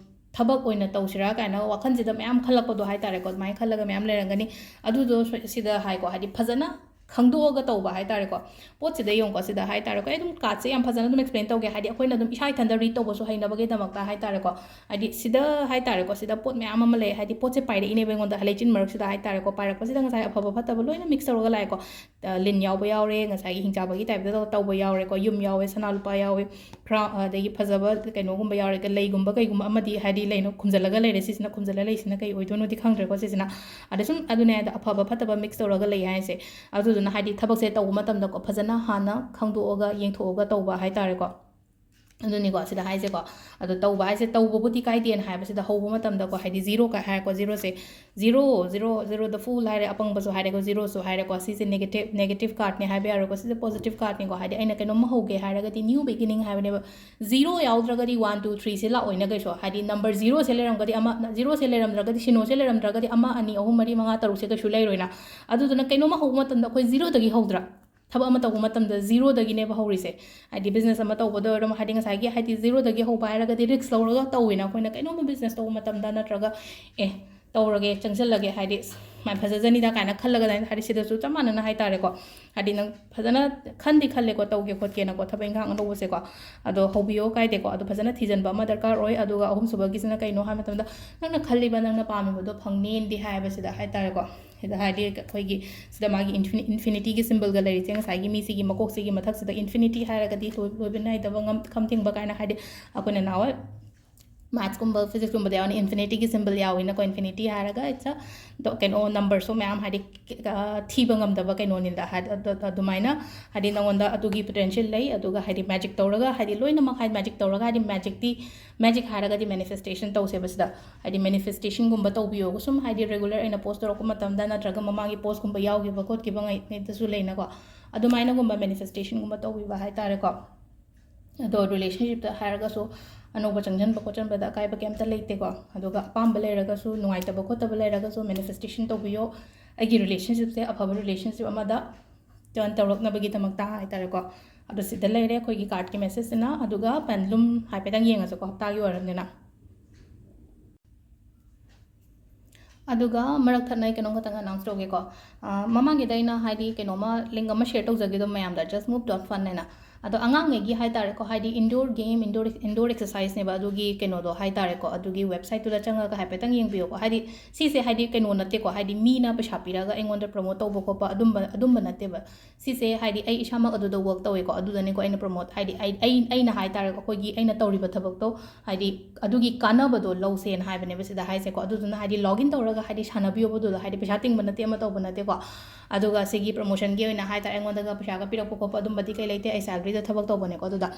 ꯊꯕꯛ ꯑꯣꯏꯅ ꯇꯧꯁꯤꯔꯥ ꯀꯥꯏꯅ ꯋꯥꯈꯜꯁꯤꯗ ꯃꯌꯥꯝ ꯈꯜꯂꯛꯄꯗꯣ ꯍꯥꯏꯇꯥꯔꯦꯀꯣ, ꯑꯗꯨꯃꯥꯏꯅ ꯈꯜꯂꯒ ꯃꯌꯥꯝ ꯂꯩꯔꯝꯒꯅꯤ꯫ ꯑꯗꯨꯗꯣ ꯁꯣꯏ-, ꯁꯤꯗ ꯍꯥꯏꯀꯣ, ꯍꯥꯏꯗꯤ ꯐꯖꯅ ꯈꯪꯗꯣꯛꯑꯒ ꯇꯧꯕ ꯍꯥꯏꯇꯥꯔꯦꯀꯣ꯫ ꯄꯣꯠꯁꯤꯗ ꯌꯦꯡꯉꯨꯀꯣ, ꯁꯤꯗ ꯍꯥꯏꯇꯥꯔꯦꯀꯣ, ꯑꯩ ꯑꯗꯨꯝ ꯀꯥꯔꯠꯁꯦ ꯌꯥꯝ ꯐꯖꯅ ꯑꯗꯨꯝ ꯑꯦꯛꯁꯄ꯭ꯂꯦꯟ ꯇꯧꯒꯦ, ꯍꯥꯏꯗꯤ ꯑꯩꯈꯣꯏꯅ ꯑꯗꯨꯝ ꯏꯁꯥ ꯏꯊꯟꯇ ꯔꯤꯗ ꯇꯧꯕꯁꯨ ꯍꯩꯅꯕꯒꯤꯗꯃꯛꯇ ꯍꯥꯏꯇꯥꯔꯦꯀꯣ꯫ ꯍꯥꯏꯗꯤ ꯁꯤꯗ ꯍꯥꯏꯇꯥꯔꯦꯀꯣ, ꯁꯤꯗ ꯄꯣꯠ ꯃꯌꯥꯝ ꯑꯃ ꯂꯩ, ꯍꯥꯏꯗꯤ ꯄꯣꯠꯁꯦ ꯄꯥꯏꯔꯛꯏꯅꯦꯕ ꯑꯩꯉꯣꯟꯗ ꯂꯩꯆꯤꯟ ꯃꯔꯛꯁꯤꯗ ꯍꯥꯏꯇꯥꯔꯦꯀꯣ꯫ ꯄꯥꯏꯔꯛꯄꯁꯤꯗ ꯉꯁꯥꯏ ꯑꯐꯕ ꯐꯠꯇꯕ ꯂꯣꯏꯅ ꯃꯤꯛꯁ ꯇꯧꯔꯒ ꯂꯥꯛꯑꯦꯀꯣ꯫ ꯑ, ꯂꯤꯟ ꯌꯥꯎꯕ ꯌꯥꯎꯔꯦ, ꯉꯁꯥꯏꯒꯤ ꯍꯤꯡꯆꯥꯕꯒꯤ ꯇꯥꯏꯞꯇ ꯇꯧ-, ꯇꯧꯕ ꯌꯥꯎꯔꯦꯀꯣ, ꯌꯨꯝ ꯌꯥꯎꯋꯦ, ꯁꯅꯥ ꯂꯨꯄꯥ ꯌꯥꯎꯋꯦ, ꯈ꯭ꯔꯥ-, ꯑꯗꯒꯤ ꯐꯖꯕ ꯀꯩꯅꯣꯒꯨꯝꯕ ꯌꯥꯎꯔꯦ, ꯂꯩꯒꯨꯝꯕ ꯀꯩꯒꯨꯝꯕ ꯑꯃꯗꯤ ꯍꯥꯏꯗꯤ ꯂꯩꯅꯣ ꯈꯨꯝꯖꯤꯜꯂꯒ ꯂꯩꯔꯦ꯫ ꯁꯤꯁꯤꯅ ꯈꯨꯝꯖꯤꯜꯂ ꯂꯩꯁꯤꯅ ꯀꯩ ꯑꯣꯏꯗꯣꯏꯅꯣꯗꯤ ꯈꯪꯗ꯭ꯔꯦꯀꯣ꯫ ꯁꯤꯁꯤꯅ ꯑꯗ ꯁꯨꯝ ꯑꯗꯨꯅꯦ, ꯑꯗ ꯑꯐꯕ ꯐꯠꯇꯕ ꯃꯤꯛꯁ ꯇꯧꯔꯒ ꯂꯩ ꯍꯥꯏꯁꯦ꯫ ꯑꯗꯨꯗꯨꯅ ꯍꯥꯏꯗꯤ ꯊꯕꯛꯁꯦ ꯇꯧꯕ ꯃꯇꯝꯗꯀꯣ, ꯐꯖꯅ ꯍꯥꯟꯅ ꯈꯪꯗꯣꯛꯑꯒ ꯌꯦꯡꯊꯣꯛꯑꯒ ꯇꯧꯕ ꯍꯥꯏꯇꯥꯔꯦꯀꯣ꯫ ꯑꯗꯨꯅꯤꯀꯣ ꯁꯤꯗ ꯍꯥꯏꯁꯦꯀꯣ꯫ ꯑꯗꯣ ꯇꯧꯕ ꯍꯥꯏꯁꯦ ꯇꯧꯕꯕꯨꯗꯤ ꯀꯥꯏꯗꯦꯅ ꯍꯥꯏꯕꯁꯤꯗ ꯍꯧꯕ ꯃꯇꯝꯗꯀꯣ, ꯍꯥꯏꯗꯤ ꯖꯤꯔꯣ ꯀꯥꯏ ꯍꯥꯏꯔꯦꯀꯣ, ꯖꯤꯔꯣꯁꯦ, ꯖꯤꯔꯣ, ꯖꯤꯔꯣ, ꯖꯤꯔꯣ, ꯗ ꯐꯨꯜ ꯍꯥꯏꯔꯦ, ꯑꯄꯪꯕꯁꯨ ꯍꯥꯏꯔꯦꯀꯣ, ꯖꯤꯔꯣꯁꯨ ꯍꯥꯏꯔꯦꯀꯣ꯫ ꯁꯤꯁꯦ ꯅꯦꯒꯦꯇꯤꯞ, ꯅꯦꯒꯦꯇꯤꯞ ꯀꯥꯔꯠꯅꯦ ꯍꯥꯏꯕ ꯌꯥꯔꯣꯏꯀꯣ, ꯁꯤꯁꯦ ꯄꯣꯖꯤꯇꯤꯞ ꯀꯥꯔꯠꯅꯤꯀꯣ꯫ ꯍꯥꯏꯗꯤ ꯑꯩꯅ ꯀꯩꯅꯣꯝꯃ ꯍꯧꯒꯦ ꯍꯥꯏꯔꯒꯗꯤ ꯅ꯭ꯌꯨ ꯕꯤꯒꯤꯅꯤꯡ ꯍꯥꯏꯕꯅꯦꯕ꯫ ꯖꯤꯔꯣ ꯌꯥꯎꯗ꯭ꯔꯒꯗꯤ ꯋꯥꯟ, ꯇꯨ, ꯊ꯭ꯔꯤꯁꯦ ꯂꯥꯛꯑꯣꯏꯅ ꯀꯩꯁꯨ꯫ ꯍꯥꯏꯗꯤ ꯅꯝꯕꯔ ꯖꯤꯔꯣꯁꯦ ꯂꯩꯔꯝꯒꯗꯤ ꯑꯃ, ꯖꯤꯔꯣꯁꯦ ꯂꯩꯔꯝꯗ꯭ꯔꯒꯗꯤ, ꯁꯤꯅꯣꯁꯦ ꯂꯩꯔꯝꯗ꯭ꯔꯒꯗꯤ ꯑꯃ, ꯑꯅꯤ, ꯑꯍꯨꯝ, ꯃꯔꯤ, ꯃꯉꯥ, ꯇꯔꯨꯛꯁꯦ ꯀꯩꯁꯨ ꯂꯩꯔꯣꯏꯅ꯫ ꯑꯗꯨꯗꯨꯅ ꯀꯩꯅꯣꯝꯃ ꯍꯧꯕ ꯃꯇꯝꯗ ꯑꯩꯈꯣꯏ ꯖꯤꯔꯣꯗꯒꯤ ꯍꯧꯗ꯭ꯔꯥ? ꯊꯕꯛ ꯑꯃ ꯇꯧꯕ ꯃꯇꯝꯗ ꯖꯤꯔꯣꯗꯒꯤꯅꯦꯕ ꯍꯧꯔꯤꯁꯦ꯫ ꯍꯥꯏꯗꯤ ꯕꯤꯖꯤꯅꯦꯁ ꯑꯃ ꯇꯧꯕꯗ ꯑꯣꯏꯔꯣ, ꯍꯥꯏꯗꯤ ꯉꯁꯥꯏꯒꯤ, ꯍꯥꯏꯗꯤ ꯖꯤꯔꯣꯗꯒꯤ ꯍꯧꯕ ꯍꯥꯏꯔꯒꯗꯤ ꯔꯤꯁꯛ ꯂꯧꯔꯒ ꯇꯧꯋꯤꯅ ꯑꯩꯈꯣꯏꯅ ꯀꯩꯅꯣꯝꯃ ꯕꯤꯖꯤꯅꯦꯁ ꯇꯧꯕ ꯃꯇꯝꯗ, ꯅꯠꯇ꯭ꯔꯒ ꯑꯦ, ꯇꯧꯔꯒꯦ, ꯆꯪꯁꯤꯜꯂꯒꯦ, ꯍꯥꯏꯗꯤ ꯃꯥꯏ ꯐꯖꯖꯅꯤꯗ ꯀꯥꯏꯅ ꯈꯜꯂꯒ, ꯍꯥꯏꯗꯤ ꯁꯤꯗꯁꯨ ꯆꯞ ꯃꯥꯟꯅꯅ ꯍꯥꯏꯇꯥꯔꯦꯀꯣ꯫ ꯍꯥꯏꯗꯤ ꯅꯪ ꯐꯖꯅ ꯈꯟꯗꯤ ꯈꯜꯂꯦꯀꯣ, ꯇꯧꯒꯦ ꯈꯣꯠꯀꯦꯅꯀꯣ, ꯊꯕꯛ ꯏꯪꯈꯥꯡ ꯑꯅꯧꯕꯁꯦꯀꯣ꯫ ꯑꯗꯣ ꯍꯧꯕꯤꯌꯣ ꯀꯥꯏꯗꯦꯀꯣ, ꯑꯗꯣ ꯐꯖꯅ ꯊꯤꯖꯤꯟꯕ ꯑꯃ ꯗꯔꯀꯥꯔ ꯑꯣꯏ꯫ ꯑꯗꯨꯒ ꯑꯍꯨꯝꯁꯨꯕꯒꯤꯁꯤꯅ ꯀꯩꯅꯣ ꯍꯥꯏꯕ ꯃꯇꯝꯗ, ꯅꯪꯅ ꯈꯜꯂꯤꯕ, ꯅꯪꯅ ꯄꯥꯝꯃꯤꯕꯗꯣ ꯐꯪꯅꯦꯅꯗꯤ ꯍꯥꯏꯕꯁꯤꯗ ꯍꯥꯏꯇꯥꯔꯦꯀꯣ꯫ ꯁꯤꯗ ꯍꯥꯏꯗꯤ ꯑꯩꯈꯣꯏꯒꯤ ꯁꯤꯗ ꯃꯥꯒꯤ ꯏꯟꯐꯤꯅꯤ-, ꯏꯟꯐꯤꯅꯤꯇꯤꯒꯤ ꯁꯤꯝꯕꯜꯒ ꯂꯩꯔꯤꯁꯦ, ꯉꯁꯥꯏꯒꯤ ꯃꯤꯁꯤꯒꯤ ꯃꯀꯣꯛꯁꯤꯒꯤ ꯃꯊꯛꯁꯤꯗ ꯏꯟꯐꯤꯅꯤꯇꯤ ꯍꯥꯏꯔꯒꯗꯤ ꯂꯣꯏ-, ꯂꯣꯏꯕ ꯅꯥꯏꯗꯕ, ꯉꯝ-, ꯈꯝ ꯊꯦꯡꯕ ꯀꯥꯏꯅ, ꯍꯥꯏꯗꯤ ꯑꯩꯈꯣꯏꯅ ꯅꯍꯥꯟꯋꯥꯏ ꯃꯦꯠꯁꯀꯨꯝꯕ, ꯐꯤꯖꯤꯛꯁꯀꯨꯝꯕꯗ ꯌꯥꯎꯅ ꯏꯟꯐꯤꯅꯤꯇꯤꯒꯤ ꯁꯤꯝꯕꯜ ꯌꯥꯎꯋꯤꯅꯀꯣ꯫ ꯏꯟꯐꯤꯅꯤꯇꯤ ꯍꯥꯏꯔꯒ it's a ꯗꯣ-, ꯀꯩꯅꯣ, ꯅꯝꯕꯔꯁꯨ ꯃꯌꯥꯝ, ꯍꯥꯏꯗꯤ, ꯑ, ꯊꯤꯕ ꯉꯝꯗꯕ ꯀꯩꯅꯣꯅꯤꯗ꯫ ꯍꯥꯏꯗꯤ ꯑꯗꯨ-, ꯑꯗꯨꯃꯥꯏꯅ, ꯍꯥꯏꯗꯤ ꯅꯉꯣꯟꯗ ꯑꯗꯨꯒꯤ ꯄꯣꯇꯦꯟꯁꯤꯌꯦꯜ ꯂꯩ꯫ ꯑꯗꯨꯒ ꯍꯥꯏꯗꯤ ꯃꯦꯖꯤꯛ ꯇꯧꯔꯒ, ꯍꯥꯏꯗꯤ ꯂꯣꯏꯅꯃꯛ, ꯍꯥꯏꯗꯤ ꯃꯦꯖꯤꯛ ꯇꯧꯔꯒ, ꯍꯥꯏꯗꯤ ꯃꯦꯖꯤꯛꯇꯤ, ꯃꯦꯖꯤꯛ ꯍꯥꯏꯔꯒꯗꯤ ꯃꯦꯅꯤꯐꯦꯁꯇꯦꯁꯟ ꯇꯧꯁꯦꯕ ꯁꯤꯗ꯫ ꯍꯥꯏꯗꯤ ꯃꯦꯅꯤꯐꯦꯁꯇꯦꯁꯟꯒꯨꯝꯕ ꯇꯧꯕꯤꯌꯣ꯫ ꯁꯨꯝ ꯍꯥꯏꯗꯤ ꯔꯤꯒꯨꯂꯔ ꯑꯣꯏꯅ ꯄꯣꯁ ꯇꯧꯔꯛꯄ ꯃꯇꯝꯗ, ꯅꯠꯇ꯭ꯔꯒ ꯃꯃꯥꯡꯒꯤ ꯄꯣꯁꯀꯨꯝꯕ ꯌꯥꯎꯈꯤꯕ ꯈꯣꯠꯈꯤꯕ ꯉꯩ-, ꯉꯩꯗꯁꯨ ꯂꯩꯅꯀꯣ꯫ ꯑꯗꯨꯃꯥꯏꯅꯒꯨꯝꯕ ꯃꯦꯅꯤꯐꯦꯁꯇꯦꯁꯟꯒꯨꯝꯕ ꯇꯧꯕꯤꯕ ꯍꯥꯏꯇꯥꯔꯦꯀꯣ꯫ ꯑꯗꯣ ꯔꯤꯂꯦꯁꯟꯁꯤꯞꯇ ꯍꯥꯏꯔꯒꯁꯨ ꯑꯅꯧꯕ ꯆꯪꯁꯤꯟꯕ ꯈꯣꯠꯆꯟꯕꯗ ꯑꯀꯥꯏꯕ ꯀꯩꯝꯇ ꯂꯩꯇꯦꯀꯣ꯫ ꯑꯗꯨꯒ ꯑꯄꯥꯝꯕ ꯂꯩꯔꯒꯁꯨ, ꯅꯨꯡꯉꯥꯏꯇꯕ ꯈꯣꯠꯇꯕ ꯂꯩꯔꯒꯁꯨ ꯃꯦꯅꯤꯐꯦꯁꯇꯦꯁꯟ ꯇꯧꯕꯤꯌꯣ꯫ ꯑꯩꯒꯤ ꯔꯤꯂꯦꯁꯟꯁꯤꯞꯁꯦ ꯑꯐꯕ ꯔꯤꯂꯦꯁꯟꯁꯤꯞ ꯑꯃꯗ ꯇꯔꯟ ꯇꯧꯔꯛꯅꯕꯒꯤꯗꯃꯛꯇ ꯍꯥꯏꯇꯥꯔꯦꯀꯣ꯫ ꯑꯗꯣ ꯁꯤꯗ ꯂꯩꯔꯦ ꯑꯩꯈꯣꯏꯒꯤ ꯀꯥꯔꯠꯀꯤ ꯃꯦꯁꯦꯖꯁꯤꯅ꯫ ꯑꯗꯨꯒ ꯄꯦꯟꯗꯨꯂꯝ ꯍꯥꯏꯐꯦꯠꯇꯪ ꯌꯦꯡꯉꯁꯤꯀꯣ, ꯍꯞꯇꯥꯒꯤ ꯑꯣꯏꯔꯕꯅꯤꯅ꯫ ꯑꯗꯨꯒ ꯃꯔꯛ ꯊꯠꯅ ꯑꯩ ꯀꯩꯅꯣꯝ ꯈꯛꯇꯪ ꯑꯦꯅꯥꯎꯟꯁ ꯇꯧꯒꯦꯀꯣ꯫ ꯑ, ꯃꯃꯥꯡꯒꯤꯗ ꯑꯩꯅ ꯍꯥꯏꯗꯤ ꯀꯩꯅꯣꯝꯃ ꯂꯤꯡ ꯑꯃ ꯁꯤꯌꯔ ꯇꯧꯖꯈꯤꯗꯣ ꯃꯌꯥꯝꯗ, just move dot fun ꯍꯥꯏꯅ꯫ ꯑꯗꯣ ꯑꯉꯥꯡꯉꯩꯒꯤ ꯍꯥꯏ ꯇꯥꯔꯦꯀꯣ, ꯍꯥꯏꯗꯤ ꯏꯟꯗꯣꯔ ꯒꯦꯝ, ꯏꯟꯗꯣꯔ ꯏꯟꯗꯣꯔ ꯑꯦꯛꯁꯔꯁꯥꯏꯁꯅꯦꯕ, ꯑꯗꯨꯒꯤ ꯀꯩꯅꯣꯗꯣ ꯍꯥꯏ ꯇꯥꯔꯦꯀꯣ, ꯑꯗꯨꯒꯤ ꯋꯦꯕꯁꯥꯏꯠꯇꯨꯗ ꯆꯪꯉꯒ ꯍꯥꯏꯐꯦꯠꯇꯪ ꯌꯦꯡꯕꯤꯌꯨꯀꯣ꯫ ꯍꯥꯏꯗꯤ ꯁꯤꯁꯦ ꯍꯥꯏꯗꯤ ꯀꯩꯅꯣ ꯅꯠꯇꯦꯀꯣ, ꯍꯥꯏꯗꯤ ꯃꯤꯅ ꯄꯩꯁꯥ ꯄꯤꯔꯒ ꯑꯩꯉꯣꯟꯗ ꯄ꯭ꯔꯣꯃꯣꯠ ꯇꯧꯕ ꯈꯣꯠꯄ ꯑꯗꯨꯝꯕ ꯑꯗꯨꯝꯕ ꯅꯠꯇꯦꯕ꯫ ꯁꯤꯁꯦ ꯍꯥꯏꯗꯤ ꯑꯩ ꯏꯁꯥꯃꯛ ꯑꯗꯨꯗ ꯋꯔꯛ ꯇꯧꯋꯦꯀꯣ, ꯑꯗꯨꯗꯅꯦꯀꯣ ꯑꯩꯅ ꯄ꯭ꯔꯣꯃꯣꯠ ꯍꯥꯏꯗꯤ ꯑꯩ ꯑꯩ ꯑꯩꯅ ꯍꯥꯏ ꯇꯥꯔꯦꯀꯣ, ꯑꯩꯈꯣꯏꯒꯤ ꯑꯩꯅ ꯇꯧꯔꯤꯕ ꯊꯕꯛꯇꯣ ꯍꯥꯏꯗꯤ ꯑꯗꯨꯒꯤ ꯀꯥꯟꯅꯕꯗꯣ ꯂꯧꯁꯦꯅ ꯍꯥꯏꯕꯅꯦꯕ ꯁꯤꯗ ꯍꯥꯏꯁꯦꯀꯣ꯫ ꯑꯗꯨꯗꯨꯅ ꯍꯥꯏꯗꯤ ꯂꯣꯒ ꯏꯟ ꯇꯧꯔꯒ ꯍꯥꯏꯗꯤ ꯁꯥꯟꯅꯕꯤꯌꯣꯕ ꯑꯗꯨꯗꯣ, ꯍꯥꯏꯗꯤ ꯄꯩꯁꯥ ꯇꯤꯡꯕ ꯅꯠꯇꯦ, ꯑꯃ ꯇꯧꯕ ꯅꯠꯇꯦꯀꯣ꯫ ꯑꯗꯨꯒ ꯁꯤꯒꯤ ꯄ꯭ꯔꯣꯃꯣꯁꯟꯒꯤ ꯑꯣꯏꯅ ꯍꯥꯏ ꯇꯥꯔꯦ, ꯑꯩꯉꯣꯟꯗꯒ ꯄꯩꯁꯥꯒ ꯄꯤꯔꯛꯄ ꯈꯣꯠꯄ ꯑꯗꯨꯝꯕꯗꯤ ꯀꯩ ꯂꯩꯇꯦ, ꯑꯩ ꯁꯦꯂꯔꯤꯗ ꯊꯕꯛ ꯇꯧꯕꯅꯦꯀꯣ꯫ ꯑꯗꯨꯗ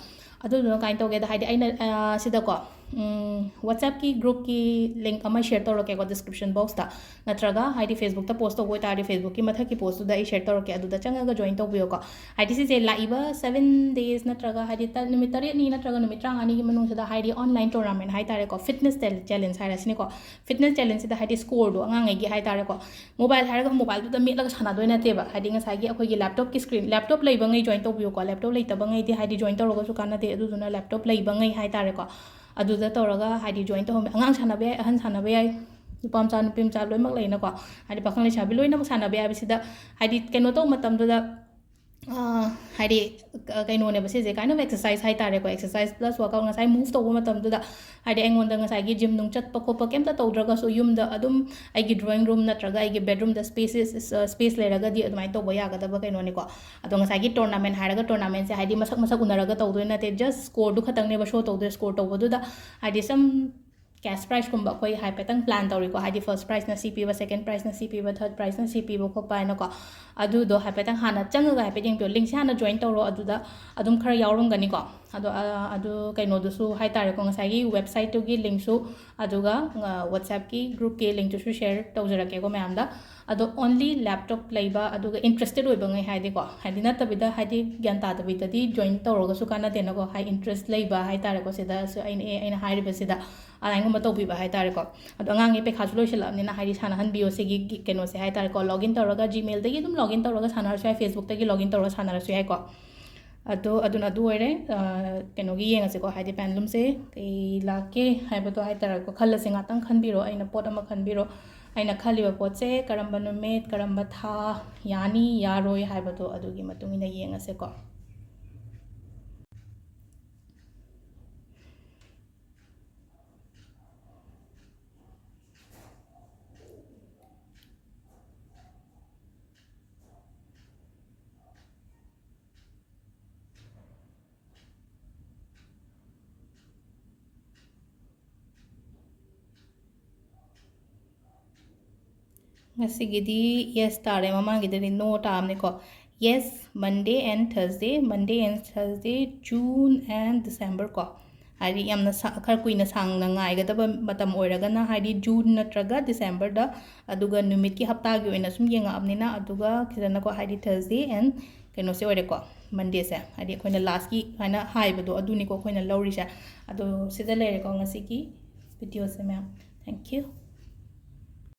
ꯑꯗꯨꯗꯨꯅ ꯀꯃꯥꯏꯅ ꯇꯧꯒꯦꯗ, ꯍꯥꯏꯗꯤ ꯑꯩꯅ ꯑ, ꯁꯤꯗꯀꯣ ꯎꯝ, WhatsApp-ꯀꯤ group-ꯀꯤ link ꯑꯃ ꯁꯤꯌꯔ ꯇꯧꯔꯛꯀꯦꯀꯣ ꯗꯤꯁꯀ꯭ꯔꯤꯞꯁꯟ ꯕꯣꯛꯁꯇ, ꯅꯠꯇ꯭ꯔꯒ ꯍꯥꯏꯗꯤ Facebook-ꯇ ꯄꯣꯁ ꯇꯧꯕ ꯑꯣꯏꯇꯥꯔꯗꯤ Facebook-ꯀꯤ ꯃꯊꯛꯀꯤ ꯄꯣꯁꯇꯨꯗ ꯑꯩ ꯁꯤꯌꯔ ꯇꯧꯔꯛꯀꯦ, ꯑꯗꯨꯗ ꯆꯪꯉꯒ ꯖꯣꯏꯟ ꯇꯧꯕꯤꯌꯨꯀꯣ꯫ ꯍꯥꯏꯗꯤ ꯁꯤꯁꯦ ꯂꯥꯛꯏꯕ seven days ꯅꯠꯇ꯭ꯔꯒ ꯍꯥꯏꯗꯤ ꯇ-, ꯅꯨꯃꯤꯠ ꯇꯔꯦꯠꯅꯤ ꯅꯠꯇ꯭ꯔꯒ ꯅꯨꯃꯤꯠ ꯇꯔꯥꯃꯉꯥꯅꯤꯒꯤ ꯃꯅꯨꯡꯁꯤꯗ ꯍꯥꯏꯗꯤ online tournament ꯍꯥꯏ ꯇꯥꯔꯦꯀꯣ, fitness challenge ꯍꯥꯏꯔꯁꯤꯅꯦꯀꯣ꯫ Fitness challenge-ꯁꯤꯗ ꯍꯥꯏꯗꯤ score-ꯗꯣ ꯑꯉꯥꯡꯉꯩꯒꯤ ꯍꯥꯏ ꯇꯥꯔꯦꯀꯣ, ꯃꯣꯕꯥꯏꯜ ꯍꯥꯏꯔꯒ ꯃꯣꯕꯥꯏꯜꯗꯨꯗ ꯃꯦꯠꯂꯒ ꯁꯥꯟꯅꯗꯣꯏ ꯅꯠꯇꯦꯕ꯫ ꯍꯥꯏꯗꯤ ꯉꯁꯥꯏꯒꯤ ꯑꯩꯈꯣꯏꯒꯤ ꯂꯦꯞꯇꯣꯞꯀꯤ ꯁ꯭ꯀ꯭ꯔꯤꯟ, ꯂꯦꯞꯇꯣꯞ ꯂꯩꯕꯉꯩ ꯖꯣꯏꯟ ꯇꯧꯕꯤꯌꯨꯀꯣ, ꯂꯦꯞꯇꯣꯞ ꯂꯩꯇꯕꯉꯩꯗꯤ ꯍꯥꯏꯗꯤ ꯖꯣꯏꯟ ꯇꯧꯔꯒꯁꯨ ꯀꯥꯟꯅꯗꯦ꯫ ꯑꯗꯨꯗꯨꯅ ꯂꯦꯞꯇꯣꯞ ꯂꯩꯕꯉꯩ ꯍꯥꯏ ꯇꯥꯔꯦꯀꯣ, ꯑꯗꯨꯗ ꯇꯧꯔꯒ ꯍꯥꯏꯗꯤ ꯖꯣꯏꯟ ꯇꯧꯍꯟꯕ꯫ ꯑꯉꯥꯡ ꯁꯥꯟꯅꯕ ꯌꯥꯏ, ꯑꯍꯟ ꯁꯥꯟꯅꯕ ꯌꯥꯏ, ꯅꯨꯄꯥ ꯃꯆꯥ ꯅꯨꯄꯤ ꯃꯆꯥ ꯂꯣꯏꯅꯃꯛ ꯂꯩꯅꯀꯣ꯫ ꯍꯥꯏꯗꯤ ꯄꯥꯈꯪ ꯂꯩꯁꯥꯕꯤ ꯂꯣꯏꯅꯃꯛ ꯁꯥꯟꯅꯕ ꯌꯥꯏ꯫ ꯍꯥꯏꯕꯁꯤꯗ ꯍꯥꯏꯗꯤ ꯀꯩꯅꯣ ꯇꯧꯕ ꯃꯇꯝꯗꯨꯗ ꯑ, ꯍꯥꯏꯗꯤ ꯀ-, ꯀꯩꯅꯣꯅꯦꯕ ꯁꯤꯁꯦ, kind of exercise ꯍꯥꯏ ꯇꯥꯔꯦꯀꯣ꯫ Exercise plus workout꯫ ꯉꯁꯥꯏ ꯃꯨꯚ ꯇꯧꯕ ꯃꯇꯝꯗꯨꯗ ꯍꯥꯏꯗꯤ ꯑꯩꯉꯣꯟꯗ ꯉꯁꯥꯏꯒꯤ ꯖꯤꯝ ꯅꯨꯡ ꯆꯠꯄ ꯈꯣꯠꯄ ꯀꯩꯝꯇ ꯇꯧꯗ꯭ꯔꯒꯁꯨ ꯌꯨꯝꯗ ꯑꯗꯨꯝ ꯑꯩꯒꯤ drawing room ꯅꯠꯇ꯭ꯔꯒ ꯑꯩꯒꯤ ꯕꯦꯗꯔꯨꯝꯗ ꯁ꯭ꯄꯦꯁꯦꯁ, ꯁ꯭ꯄꯦꯁ ꯂꯩꯔꯒꯗꯤ ꯑꯗꯨꯃꯥꯏꯅ ꯇꯧꯕ ꯌꯥꯒꯗꯕ ꯀꯩꯅꯣꯅꯤꯀꯣ꯫ ꯑꯗꯣ ꯉꯁꯥꯏꯒꯤ tournament ꯍꯥꯏꯔꯒ tournament-ꯁꯦ ꯍꯥꯏꯗꯤ ꯃꯁꯛ ꯃꯁꯛ ꯎꯅꯔꯒ ꯇꯧꯗꯣꯏ ꯅꯠꯇꯦ, just score-ꯗꯨ ꯈꯛꯇꯪꯅꯦꯕ ꯁꯣ ꯇꯧꯗꯣꯏ꯫ Score ꯇꯧꯕꯗꯨꯗ ꯍꯥꯏꯗꯤ some cash prize-ꯀꯨꯝꯕ ꯑꯩꯈꯣꯏ ꯍꯥꯏꯐꯦꯠꯇꯪ ꯄ꯭ꯂꯥꯟ ꯇꯧꯔꯤꯀꯣ, ꯍꯥꯏꯗꯤ first prize-ꯅ ꯁꯤ ꯄꯤꯕ, second prize-ꯅ ꯁꯤ ꯄꯤꯕ, third prize-ꯅ ꯁꯤ ꯄꯤꯕ ꯈꯣꯠꯄ ꯍꯥꯏꯅꯀꯣ꯫ ꯑꯗꯨꯗꯣ ꯍꯥꯏꯐꯦꯠꯇꯪ ꯍꯥꯟꯅ ꯆꯪꯉꯒ ꯍꯥꯏꯐꯦꯠ ꯌꯦꯡꯕꯤꯌꯣ꯫ Link-ꯁꯦ ꯍꯥꯟꯅ ꯖꯣꯏꯟ ꯇꯧꯔꯣ, ꯑꯗꯨꯗ ꯑꯗꯨꯝ ꯈꯔ ꯌꯥꯎꯔꯝꯒꯅꯤꯀꯣ꯫ ꯑꯗꯣ, ꯑ, ꯑꯗꯨ ꯀꯩꯅꯣꯗꯨꯁꯨ ꯍꯥꯏ ꯇꯥꯔꯦꯀꯣ, ꯉꯁꯥꯏꯒꯤ website-ꯇꯨꯒꯤ link-ꯁꯨ, ꯑꯗꯨꯒ, ꯑ, WhatsApp-ꯀꯤ group-ꯀꯤ link-ꯇꯨꯁꯨ ꯁꯤꯌꯔ ꯇꯧꯖꯔꯛꯀꯦꯀꯣ ꯃꯌꯥꯝꯗ꯫ ꯑꯗꯣ only ꯂꯦꯞꯇꯣꯞ ꯂꯩꯕ ꯑꯗꯨꯒ interested ꯑꯣꯏꯕꯉꯩ ꯍꯥꯏꯗꯤꯀꯣ, ꯍꯥꯏꯗꯤ ꯅꯠꯇꯕꯤꯗ ꯍꯥꯏꯗꯤ ꯒ꯭ꯌꯥꯟ ꯇꯥꯗꯕꯤꯗꯗꯤ ꯖꯣꯏꯟ ꯇꯧꯔꯒꯁꯨ ꯀꯥꯟꯅꯗꯦꯅꯀꯣ꯫ ꯍꯥꯏ interest ꯂꯩꯕ ꯍꯥꯏ ꯇꯥꯔꯦꯀꯣ, ꯁꯤꯗꯁꯨ ꯑꯩꯅ, ꯑꯦ, ꯑꯩꯅ ꯍꯥꯏꯔꯤꯕꯁꯤꯗ ꯑꯗꯨꯃꯥꯏꯅꯒꯨꯝꯕ ꯇꯧꯕꯤꯕ ꯍꯥꯏ ꯇꯥꯔꯦꯀꯣ꯫ ꯑꯗꯣ ꯑꯉꯥꯡꯒꯤ ꯄꯩꯈꯥꯁꯨ ꯂꯣꯏꯁꯤꯜꯂꯛꯑꯕꯅꯤꯅ ꯍꯥꯏꯗꯤ ꯁꯥꯟꯅꯍꯟꯕꯤꯌꯣ ꯁꯤꯒꯤ ꯒꯤ-, ꯀꯩꯅꯣꯁꯦ ꯍꯥꯏ ꯇꯥꯔꯦꯀꯣ꯫ Log in ꯇꯧꯔꯒ Gmail-ꯗꯒꯤ ꯑꯗꯨꯝ log in ꯇꯧꯔꯒ ꯁꯥꯟꯅꯔꯁꯨ ꯌꯥꯏ, Facebook-ꯇꯒꯤ log in ꯇꯧꯔꯒ ꯁꯥꯟꯅꯔꯁꯨ ꯌꯥꯏꯀꯣ꯫ ꯑꯗꯣ ꯑꯗꯨꯅ ꯑꯗꯨ ꯑꯣꯏꯔꯦ꯫ ꯑ, ꯀꯩꯅꯣꯒꯤ ꯌꯦꯡꯉꯁꯤꯀꯣ, ꯍꯥꯏꯗꯤ ꯄꯦꯟꯂꯨꯝꯁꯦ ꯀꯩ ꯂꯥꯛꯀꯦ ꯍꯥꯏꯕꯗꯣ ꯍꯥꯏ ꯇꯥꯔꯦꯀꯣ꯫ ꯈꯜꯂꯁꯦ, ꯉꯥꯛꯇꯪ ꯈꯟꯕꯤꯔꯣ, ꯑꯩꯅ ꯄꯣꯠ ꯑꯃ ꯈꯟꯕꯤꯔꯣ꯫ ꯑꯩꯅ ꯈꯜꯂꯤꯕ ꯄꯣꯠꯁꯦ ꯀꯔꯝꯕ ꯅꯨꯃꯤꯠ, ꯀꯔꯝꯕ ꯊꯥ ꯌꯥꯅꯤ, ꯌꯥꯔꯣꯏ ꯍꯥꯏꯕꯗꯣ ꯑꯗꯨꯒꯤ ꯃꯇꯨꯡ ꯏꯟꯅ ꯌꯦꯡꯉꯁꯦꯀꯣ꯫ ꯉꯁꯤꯒꯤꯗꯤ yes ꯇꯥꯔꯦ, ꯃꯃꯥꯡꯒꯤꯗꯗꯤ no ꯇꯥꯕꯅꯤꯀꯣ꯫ Yes, Monday and Thursday, Monday and Thursday, June and December ꯀꯣ꯫ ꯍꯥꯏꯗꯤ ꯌꯥꯝꯅ ꯁꯥ-, ꯈꯔ ꯀꯨꯏꯅ ꯁꯥꯡꯅ ꯉꯥꯏꯒꯗꯕ ꯃꯇꯝ ꯑꯣꯏꯔꯒꯅ ꯍꯥꯏꯗꯤ June ꯅꯠꯇ꯭ꯔꯒ Decemberꯗ, ꯑꯗꯨꯒ ꯅꯨꯃꯤꯠꯀꯤ ꯍꯞꯇꯥꯒꯤ ꯑꯣꯏꯅ ꯁꯨꯝ ꯌꯦꯡꯉꯛꯑꯕꯅꯤꯅ, ꯑꯗꯨꯒ ꯈꯤꯇꯪꯅꯀꯣ ꯍꯥꯏꯗꯤ Thursday and ꯀꯩꯅꯣꯁꯦ ꯑꯣꯏꯔꯦꯀꯣ, Mondayꯁꯦ, ꯍꯥꯏꯗꯤ ꯑꯩꯈꯣꯏꯅ lastꯀꯤ ꯍꯥꯏꯅ ꯍꯥꯏꯕꯗꯣ ꯑꯗꯨꯅꯤꯀꯣ ꯑꯩꯈꯣꯏꯅ ꯂꯧꯔꯤꯁꯦ꯫ ꯑꯗꯣ ꯁꯤꯗ ꯂꯩꯔꯦꯀꯣ ꯉꯁꯤꯒꯤ videoꯁꯦ ꯃꯌꯥꯝ꯫ Thank you꯫